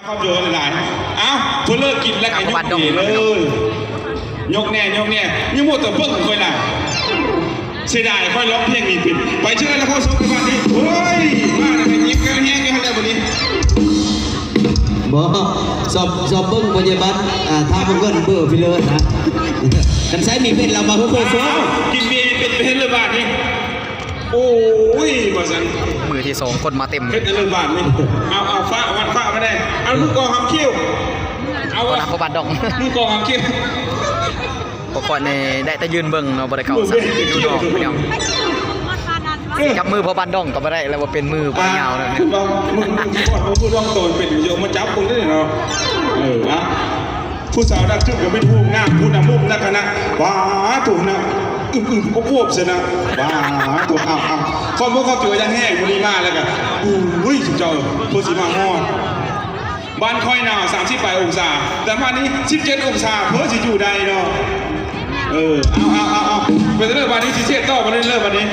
ຄອບໂດນຫຼາຍໆ ເອົ້າ ເພິ່ນເລີກກິນແລ້ວກໍຍົກເດ້ເລີຍ ຍົກແດ່ ຍົກແດ່ ຍັງໝົດແຕ່ເບິ່ງຂ້ອຍນະ ເສຍດາຍຂ້ອຍຮ້ອງເພງນີ້ເປັນ ໄປເຊີນແລ້ວ ນະຄອນສົມບັດນີ້ ໂອ້ຍ ມາແລ້ວກໍຍິບກັນແຮງຢູ່ຫັ້ນແຫຼະບັດນີ້ ບໍ່ ຊອບ ຊອບເບິ່ງພະຍາບານ ອ່າ ຖາມເງິນເບີພີເລີນະ ຄັນໃຊ້ມີເປັນລາວມາໂຮໂຄໂຊ ກິນເບເປັນເປັນເລີຍບາດນີ້. ໂອ້ຍ ວ່າຊັ້ນ ມື້ທີສອງຄົນມາເຕັມ ເຮັດໃຫ້ເລີກບາດນີ້ ເອົາ ເອົາຟ້າວັດຟ້າມາແດ່ ເອົາ ລູກກອງຫຳຄິ້ວ ເອົາ ບໍ່ນັບພໍ່ບ້ານດອງ ລູກກອງຫຳຄິ້ວ ບໍ່ຄ່ອຍນີ້ໄດ້ແຕ່ຢືນເບິ່ງເນາະ ບໍ່ໄດ້ເຂົ້າສັງ ຢູ່ນອກຜູ້ດຽວ ຊິຈັບມືພໍ່ບ້ານດອງກໍບໍ່ໄດ້ ແລ້ວວ່າເປັນມືບໍ່ຍາວນະ ຄືວ່າ ມຶງ ມຶງ ຄືວ່າຜູ້ດອງໂຕນເປັນຢູ່ ເອົາມາຈັບເບິ່ງເດ້ເນາະ ເອີ ອະ ຜູ້ສາວດັກຈຸດກໍເປັນຜູ້ງາມ ຜູ້ນຳມຸກນັກຄະນະ ວ້າ ໂຕນະ ອຶບໆ ໂອບໆ ຊະນະ ວ້າ ໂຕ ອ້າວໆ ຂອບອົກຂອບໃຈຢ່າງແຮງ ມື້ນີ້ມາແລ້ວກະ ໂອ້ຍ ສຸດເຈົ້າ ເພິ່ນຊິມາຮອດ ບ້ານຂ້ອຍໜາວສາມສິບປາຍອົງສາ ແຕ່ບ້ານນີ້ສິບເຈັດອົງສາ ເພິ່ນຊິຢູ່ໄດ້ເນາະ ເອີ ເອົາໆໆ ເປັນເລີຍ ບ້ານນີ້ຊິເສດຕໍ່ ບໍ່ໄດ້ເລີຍ ບ້ານນີ້